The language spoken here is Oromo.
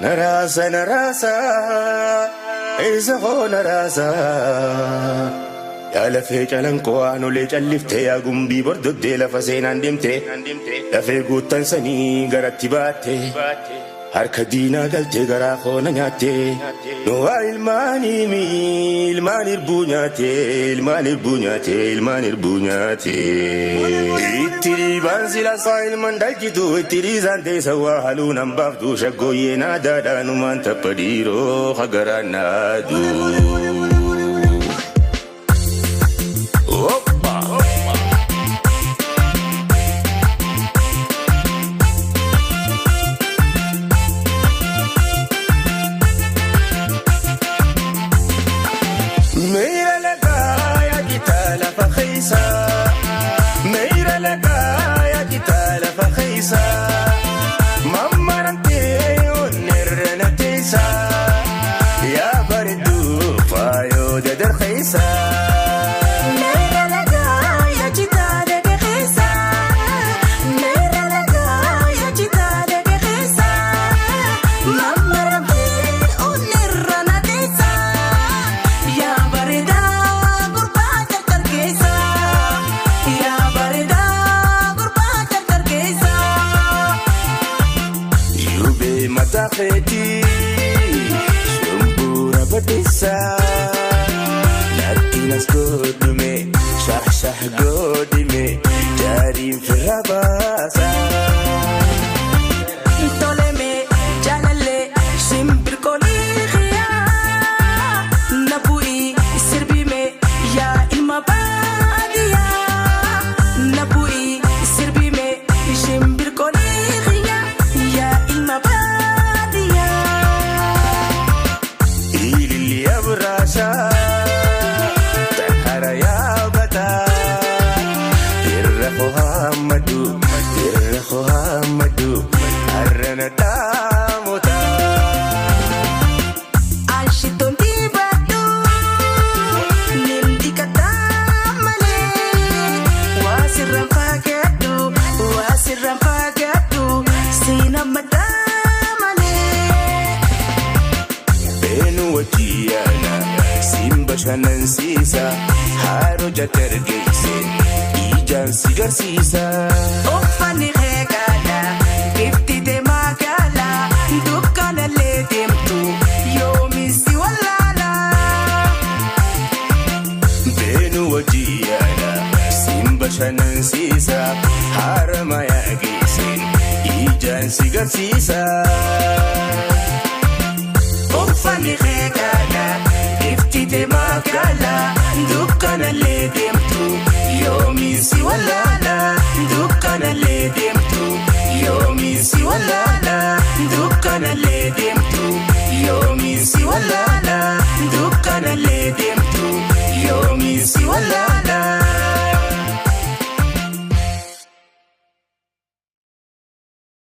Naraasa naraasa eessa hoo naraasa yaa lafee calanqoo aanolee calliftee yaa gumbii bordoddee lafa seenaan deemte lafee guuttan sanii garatti baatte harka diinaa galtee garaa koona nyaatte nuwaa ilmaanii ilmaan irbuu nyaatte ilmaan irbuu nyaatte ilmaan irbuu nyaatte. Itti dhiibaan silasaa ilmaan dhalchitu itti dhiisaan teessa waa haluu nan baaftu shaggooyyee naadaadhaanumaan tapha dhiiroo hagaraan naadu. Meira lagaa yaa gitaa lafa keessa. Meira lagaa yaa gitaa lafa keessa. Mammarantee onnirra na teessa. Yaa bareedduu faayoo dadarkeessa. Meira lagaa yaa citaa laga keessa. Meira lagaa yaa citaa laga keessa. Mammaramtee onnirra na teessa. Yaa bareedaa gurbaa tartar keessa. Yaa bareedaa gurbaa tartar keessa. Yubee mataa keetii shumbuura baddeessa. Natti nas godhume shah godhime jaariin firra baasa. Toleme jaalallee simbirqoolii xiyaa na bu'ii sirbime yaa ilma baadiyyaa na bu'ii sirbime simbirqoolii xiyaa yaa ilma baadiyyaa. Ililli abraasha takkara yaabata irra hohammadu irra hohammadu harrana dhaamota. Ashitoon dibadhu nin dhiqataa malee waa sirraan fagaadhu waa sirraan fagaadhu siin hammataa malee. Beenu wajjiyaana siin bashannansiisa haaroo jadargeesse ijaan si garsiisa. Uffanni reegaadha bifti deemaa gaala dukkanallee deemtu yoomissi wallaala. Beenu wajjiyaana siin bashannansiisa haara mayaa geesseen ijaan si garsiisa. Uffanni reegaadha bifti deemaa gaala dukkanallee deemtu yoomissi wallaala dukkanallee deemtu yoomissi wallaala dukkanallee deemtu yoomissi wallaala.